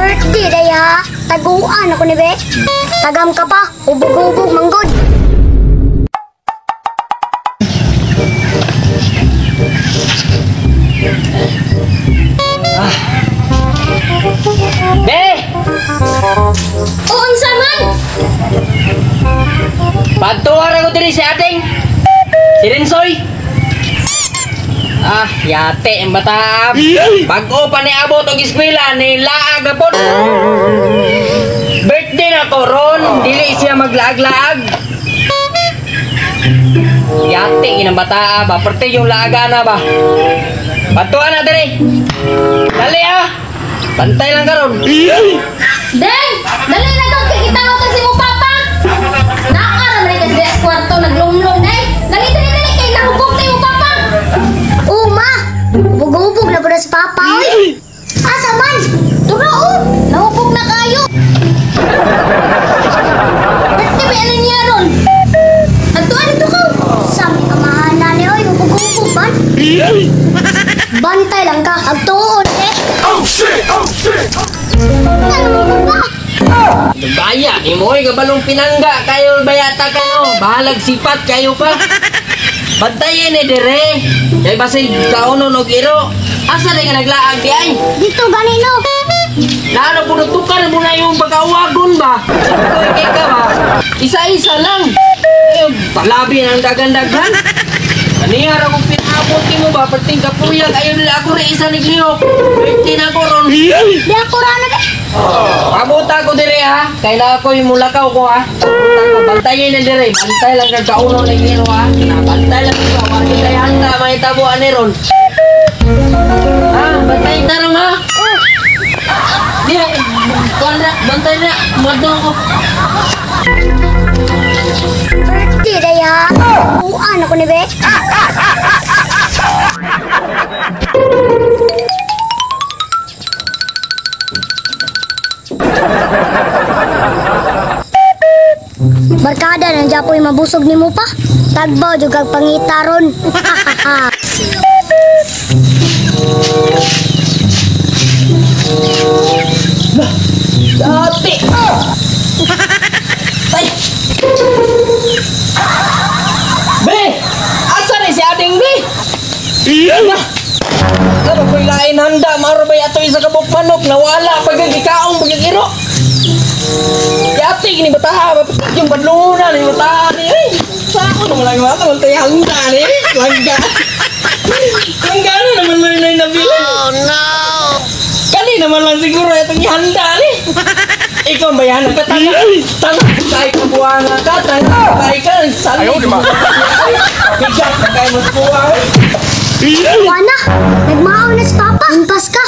Birthday day ha. Taguan ako ni be. Tagam ka pa, hubog-hubog manggod. Be! Unsa man? Pagtuwara ko diri si ating. Si Rinsoy. Ah, yate ang bata. Bag-o pa ni abot og eskwela ni laag na pod. Birthday na ko ron, dili siya maglaag-laag. Yate ginang bata ba, parte yung laagana ba. Patuan na diri. Dali ah. Bantay lang karon. Deng, dali na kag kay gitawag kag si mo papa. Naa ra man kay sa kwarto naglumlum day. Dali dali dali kay nahubog ni mo papa. Oo ma, hubog-hubog na pud si papa oy. Asa man? Dura oh, nahubog na kayo. Birthday ba ano niya ron? Adtuan dito ka. Sa may amahan na ni oy, hubog-hubog man. Bantay lang ka, agtuon eh. Oh shit! Oh shit! Ano mo ba? Baya, ni mo oy kabalong pinangga kayo bayata kayo. Bahalag sipat kayo pa. Bantayin eh dire. Kay basig kaunon og iro. Asa na nga naglaag di ay? Dito ganino. Naano po tukar mo na yung pagkawagon ba? Siyempre kay ka ba? Isa-isa lang. Eh, palabi ng dagan-dagan. Kaniya ra kong pinaabot nimo ba? Perting kapuyag ayon nila ako rin isa ni Leo. Birthday na ko ron. Di ako rana be. Pabuta ko dire ha. Kay na ako yung mulakaw ko ha. Pabuta ko. Bantayin na dire. Bantay lang kag kauno na iro ha. Na bantay lang ko. Wa kita handa may tabo ani ron. Ha, bantay tarong ha. Di, kuan ra, bantay ra. Madto ko. Birthday day ha. Uan ako ni be. Barkada nang Japoy mabusog nimo pa. Tagbaw jud kag pangita ron. Dati. Ay. Be, asa ni si ading be? Iya. Ano ko'y lain handa, maro ba yato isa kabuk manok, nawala pag gikaong pag iro. Yati gini bataha, mapitik yung badluna ni bataha ni. Ay, sa ako naman lang wala naman tayo handa ni. Langga. Langga na naman lang na nabili. Oh no. Kali naman lang siguro itong ihanda ni. Ikaw ba yan? Tanga, tanga, kay ka buwanga ka, tanga, kay ka, sali. Ayaw, di ba? Bigat na kayo mas buwang. Wala, nagmaon na si papa. Impas ka.